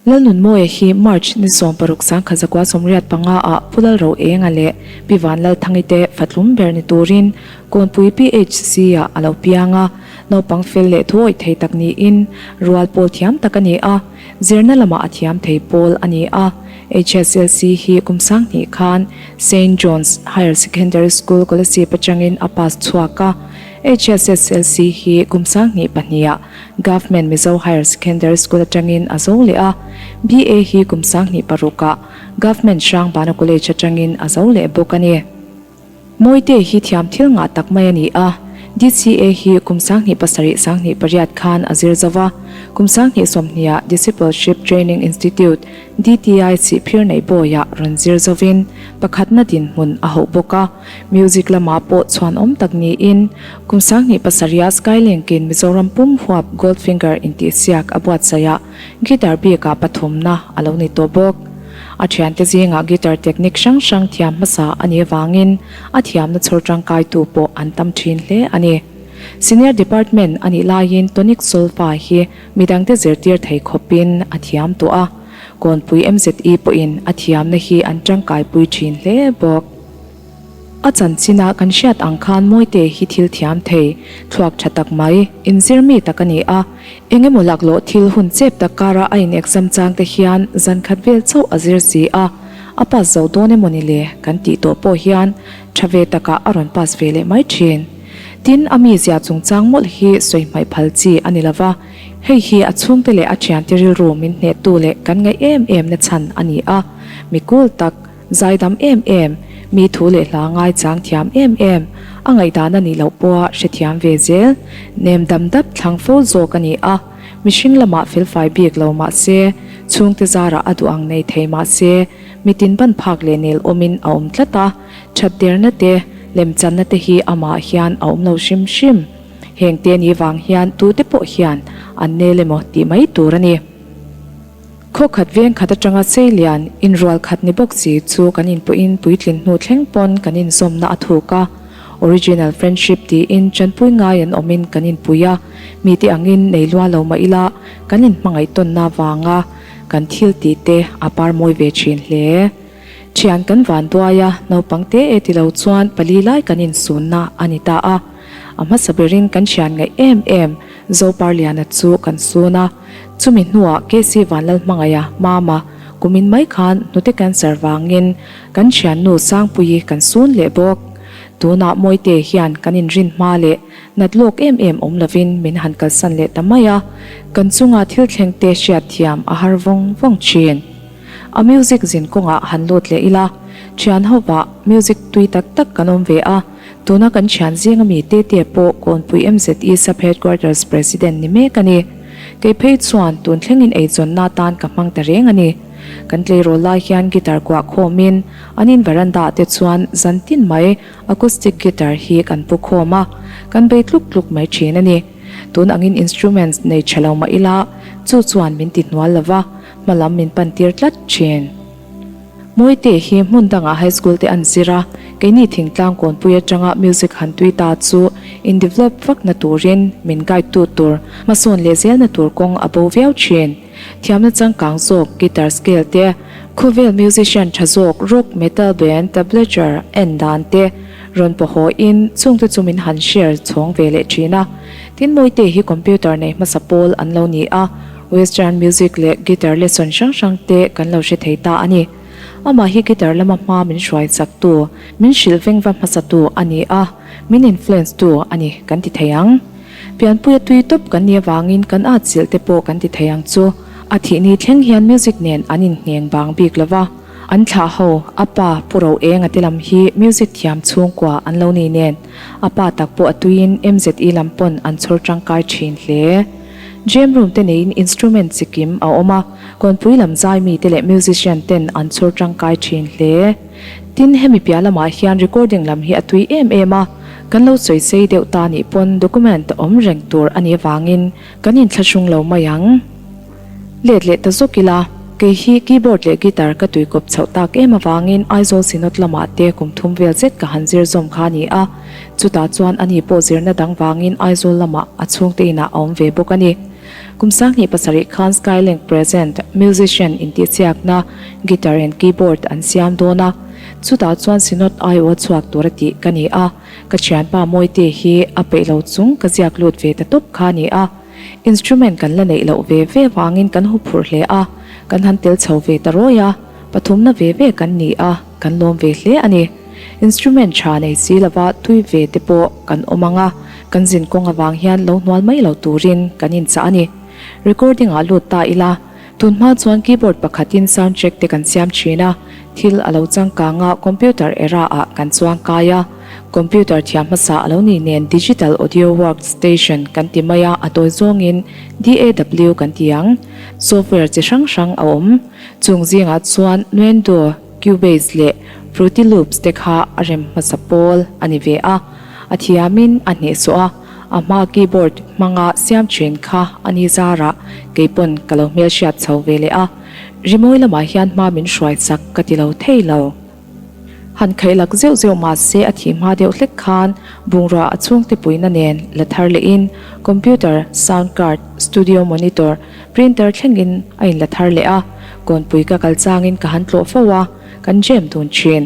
Lalnunmawia hi March ni 16 1985 ah Pu Lalroenga leh Pi Vanlalthangi te fatlum ber ni turin Kawnpui PHC ah a lo piang a, naupang fel leh thuawih thei tak niin rual pawl thiam tak a ni a, zirna lamah a thiam thei pawl a ni a. HSLC hi kum 2000 khan Saint John's Higher Secondary School Kolasib atangin a pass chhuak a, HSSLC hi kum 2002 ah Government Mizo Higher Secondary School atangin a zo leh a, BA hi kum 2006 ah Government Hrangbana College atangin a zo leh bawk a ni. Mawite hi thiam thil ngah tak mai a ni a, DCA hi kum 2007 2008 khan a zir zo va, kum 2020 ah Discipleship Training Institute, DTI, Sihphir neih bawiah rawn zir zovin pakhatna dinhmun a hauh bawk a. Music lamah pawh chhuanawm tak niin kum 2007 ah Skylink in Mizoram pum huap Goldfinger intihsiak a buatsaih ah guitar bikah pathumna a lo ni tawh bawk. A thiante zingah guitar technique hrang hrang thiam hmasa a nih avangin a thiamna chhawr tangkaitu pawh an tam thin hle a ni. Senior department a nih laiin tonic solfa hi midangte zirtir thei khawpin a thiam tawh a, Kawnpui MZE pawhin a thiamna hi an tangkaipui thin hle bawk. A chanchinah kan hriat ang khan Mawite hi thil thiam thei, thluak tha tak mai, inzir mi tak a ni a. Eng emaw laklawh thil hun chep tak karah a in exam chang te hian zan khat vel chauh a zir si a, a pass zo dawn emaw ni le kan tih tawh pawh hian tha ve takah a rawn pass ve leh mai thin. Tin, a mizia chungchang mawlh hi sawi hmaih phal chi a ni lova, hei hi a chhungte leh a thiante rilru min hnehtu leh kan ngaih em em na chhan a ni a, mi cool tak, Zaidam em em, mi thu leh hla ngai chang thiam em em, a ngaihdan a nih loh pawha hrethiam ve zel, nem dam dap thlang fo zawk a ni a, mihring lamah felfai bik lo mah se, chhungte zarah a duh ang nei thei mah se, mitin ban phak leh nel awmin a awm tlat a, that derna te, lemchanna te hi amah hian a awm lo hrim hrim. Heng te ni vang hian tute pawh hian an nel emaw tih mai tur a ni. Khaw khat veng khat atanga sei lian inrual khat ni bawk si chu kan inpawhin puitlin hnu thleng pawn kan inzawmna a thuk a. Original friendship tiin tanpui ngai an awmin kan inpui a, mite angin nei lua lo mah ila kan inhmangaih tawnna vanga kan thil tih te a par mawi ve thin hle. Thian kan van duai a, naupang te e ti lo chuan pali lai kan insunna a ni ta a. A hmasa berin kan thian ngaih em em Zoparliana chu kan sun a. Chumi hnuah KC Vanlalhmangaia mama kumin mai khan hnute cancer vangin kan thiannu Sangpuii kan sun leh bawk. Tunah Mawite hian kan inrin hma leh nat lawk em em awm lovin min han kalsan leh ta mai a, kan chunga thil thleng te hriat thiam a har vawng vawng thin. A music zin kawngah han lut leh ila, thian hovah music tui tak tak kan awm ve a, Tuna kan thian zinga mi Tete pawh Kawnpui MZE Sub Headquarters President ni mek a ni. Kei phei chuan tun thlengin eizawnna atan ka hmang ta reng a ni. Kan tleirawl lai hian guitar kuah khawmin an in veranda ah te chuan zan tin mai acoustic guitar hi kan pu khawm a, kan bei tluk tluk mai thin a ni. Tun angin instruments nei tha lo mah ila chu chuan min ti hnual lova, hma lam min pan tir tlat thin. Mawite hi hmun dangah high school te an zir a, keini thingtlang kawnpui atanga music han tui ta chu in develop vak na turin min guide tu tur hmasawn leh zel na tur kawng a bo viau thin. Thiamna changkang zawk guitar scale te, khawvel musician tha zawk rock, metal band, tablature en dan te rawn pawhaw in chungte chu min han share chhawng ve leh thin a. Tin Mawite hi computer nei hmasa pawl an lo ni a. Western music leh guitar lesson hrang hrang te kan lo hre thei ta a ni. Amah hi guitar lama hma min hruai chak tu, min hrilh vengva hmasa tu a ni a, min influence tu a ni kan ti thei ang. Pianpuia tui tawp kan nih avangin kan at zilh te pawh kan ti thei ang chu. A thih ni thleng hian music nen an inngheng bang bik lo va, an thlah ho, a pa Pu Ro Enga te lam hi music thiam chhungkua an lo ni nen, a pa tak pawh a tuiin MZE lam pawn an chhawr tangkai thin hle. Jam room te neiin instrument chi kim a awm a, kawnpui lam zai mite leh musician ten an chhawr tangkai thin hle. Tin, hemi piah lamah hian recording lam hi a tui em em a, kan lo sawi sei deuh ta nih pawn document awm reng tur a nih avangin kan inthlahrung lo mai ang. Let leh ta zawk ila, kei hi keyboard leh guitar ka tui kawp chhoh tak em avangin Aizawl Synod lamah te kum thum vel zet ka han zir zawm kha a ni a, chutah chuan ani pawh zirna dang vangin Aizawl lamah a chhungte inah a awm ve bawk a ni. Kum 27 khan Skylink Present Musician intihchhiakna guitar and keyboard an siam dawn a, chutah chuan Synod aiawh chhuak tur a tih ka ni a, ka thianpa Mawite hi a peih lo chung ka ziak lut ve ta tawp kha a ni a. Instrument kan la neih loh ve ve vangin kan huphurh hle a, kan han tel chho ve ta rawi a, pathumna ve ve kan ni a, kan lawm ve hle a ni. Instrument tha nei si lova tui ve te pawh kan awm ang a, kan zin kawng avang hian lo hnual mai lo turin kan inchah a ni. Recording ah lut ta ila, tun hma chuan keyboard pakhatin sound check te kan siam thin a, thil a lo changkang a computer era ah kan chuang kai a, computer thiam hmasa a lo nih nen digital audio work station kan ti mai a, a tawi zawngin DAW kan ti ang. Software chi hrang hrang a awm. Chung zingah chuan Nuendo, Cubase leh Fruity Loops te kha a rem hmasa pawl a ni ve a, a thiamin a hnehsawh a, a hma keyboard hmanga siam thin kha a ni zarah keipawn ka lo hmelhriat chho ve leh a, rimawi lamah hian hma min hruai chak ka ti lo thei lo. Han khaih lak zeuh zeuh mah se a thih hma deuh hlek khan bungrua a chhungte puihna nen la thar lehin computer, sound card, studio monitor, Printer thlengin a inla thar leh a, kawnpui ka kal changin ka han tlawh fo a, kan jam dun thin.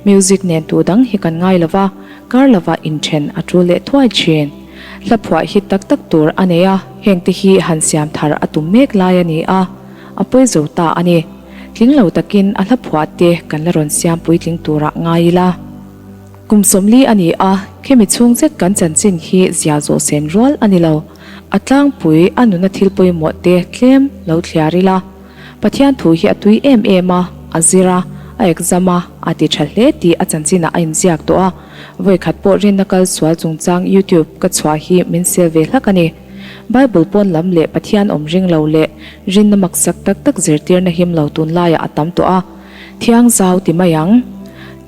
Music nen tu dang hi kan ngai lova, kar lova inthen a tul leh thuai thin. Hla phuah hi tak tak tur a nei a, hengte hi han siam thar a tum mek lai a ni a, a pawi zo ta a ni. Tling lo takin a hla phuah te kan la rawn siam puitling turah ngai ila. Kum 40 a ni a, khemi chhung zet kan chanchin hi zia zawh sen rual a ni lo. A tlangpui a nuna thil pawimawh te tlem lo thliar ila. Pathian thu hi a tui em em a, a zir a, a exam a, a ti tha hle tih a chanchinah a inziak tawh a. Vawikhat pawh rinna kal sual chungchang YouTube ka chhuah hi min sel ve hlak a ni. Bible pawn lam leh Pathian awm ring lo leh rinna maksak tak tak zirtirna him lo tunlaiah a tam tawh a. Thiang zau ti mai ang.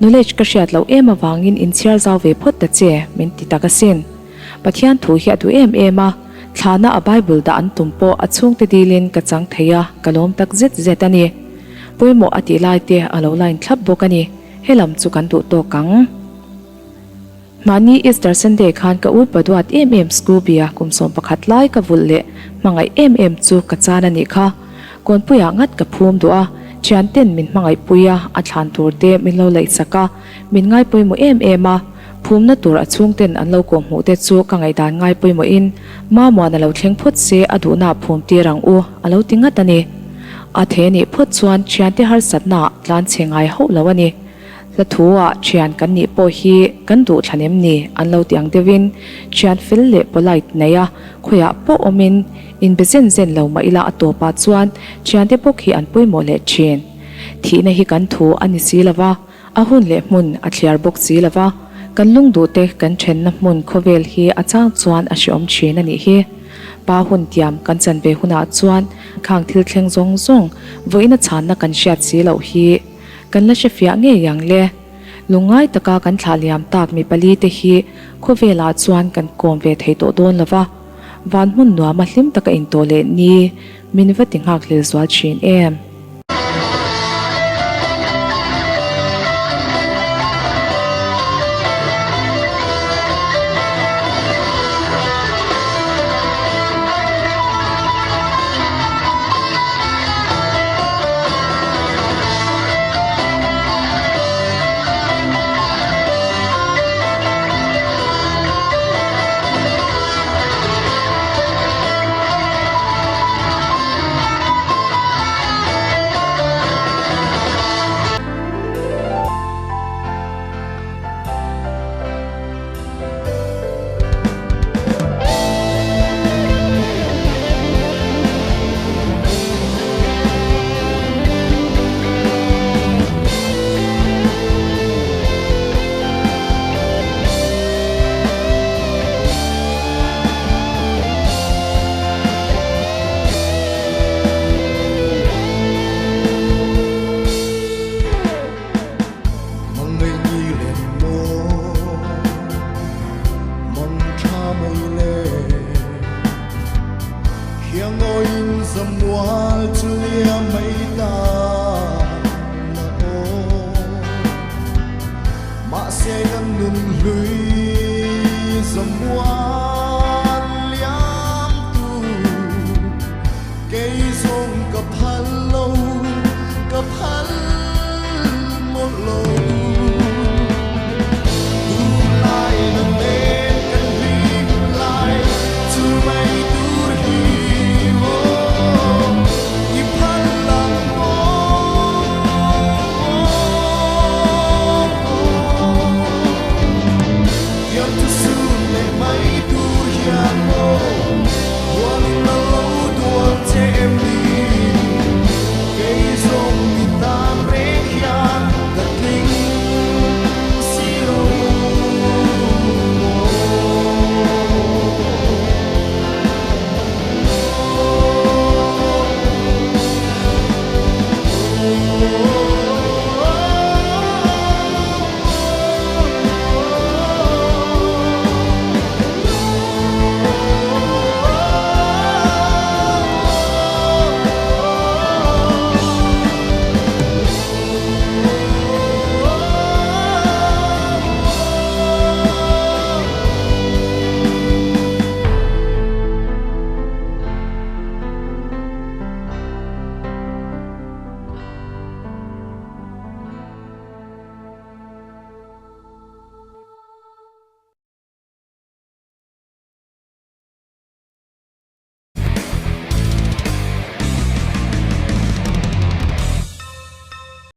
Knowledge ka hriat loh em avangin inchhiar zau ve phawt ta che, min ti tak asin. Pathian thu hi a duh em em a, thlana a Bible dah an tum pawh a chhungte dilin ka chang thei a, ka lawm tak zet zet a ni. Pawimawh a tih lai te a lo line thlap bawk a ni. Helam chu kan duh tawk ang. Mahni Easter Sunday khan ka upa duat em em Scooby-a kum 11 lai ka vulh leh hmangaih em em chu ka chan a nih kha. Kawnpuiah ngat ka phum duh a, thianten min hmangaihpui a, a thlan tur te min lo laihsak a, min ngaipawimawh em em a. Phumna tur a chhungten an lo kawhhmuh te chu ka ngaihdan ngaipawimawhin Mamuana lo thleng phawt se a duhna phum tir ang u a lo ti ngat a ni. A the nih phawt chuan thiante harsatna tlan chhe ngai hauh lo a ni. Hla thu ah thian kan nih pawh hi kan duh thlan em ni an lo ti ang deuhin thian fel leh polite nei a, khawiah pawh awmin inbe zen zen lo mah ila a tawpah chuan thiante bawk hi an pawimawh leh thin. Thihna hi kan thu a ni si lova, a hun leh hmun a thliar bawk si lova, kan lungduhte kan thenna hmun khawvel hi a chang chuan a hreawm thin a nih hi. Pa hun tiam kan chan ve hunah chuan khang thil thleng zawng zawng vawiina chhanna kan hriat si loh hi Kan la hrefiah ngei ang le. Lungngai taka kan thlah liam tak mi pali te hi khawvelah chuan kan kawm ve thei tawh dawn lo va, van hmun nuama hlim taka intawh leh ni min va ti nghak hlel zual thin em.